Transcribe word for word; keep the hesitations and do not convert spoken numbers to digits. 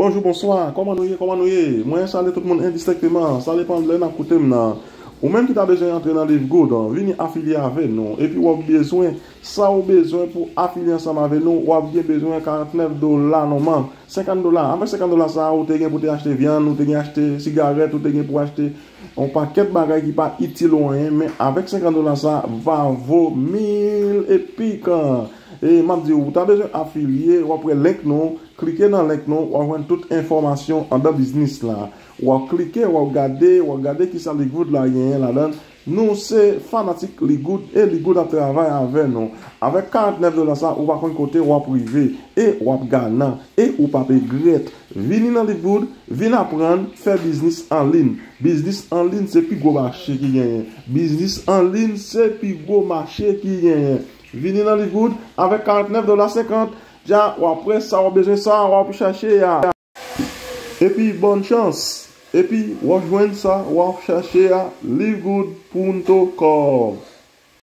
Bonjou, bonswa, kòman nou ye, kòman nou ye? Mwen salye tout moun endistenkteman, sa depann lè n ap koute m nan. Ou menm ki ta bezwen antre nan Live Good, vini afilye avè nou, epi w ap bezwen, sa ou bezwen pou afilye ansanm avè nou, w ap gen bezwen karantnèf dola nòmal, senkant dola. Avèk senkant dola sa a, ou te gen pou te achte vyann, ou te gen achte sigarèt, ou te gen pou achte yon pakèt bagay ki pa itil ou anyen, men avèk senkant dola sa a, va vo mil epi kan. E m ap di w, ou ta bezwen afilye, w ap wè link nou, klike nan link nou, w ap jwenn tout enfòmasyon anndan biznis la. W ap klike, w ap gade, w ap gade kisa Live Good la genyen ladan l. Nou se fanatik Live Good e Live Good ap travay avè nou. Avèk karantnèf dola sa, ou pa konn kote w ap rive e w ap ganan e ou p ap regrèt. Vini nan Live Good, vin aprann fè biznis an liy. Biznis an liy se pi gwo mache ki genyen. Biznis an liy se pi gwo mache ki genyen. Vini nan Live Good avèk karantnèf dola senkant. Dja, w ap wè sa w ap bezwen, sa w ap chache a. Epi, bòn chans. Epi, w ap jwenn sa w ap chache a, live good punto com.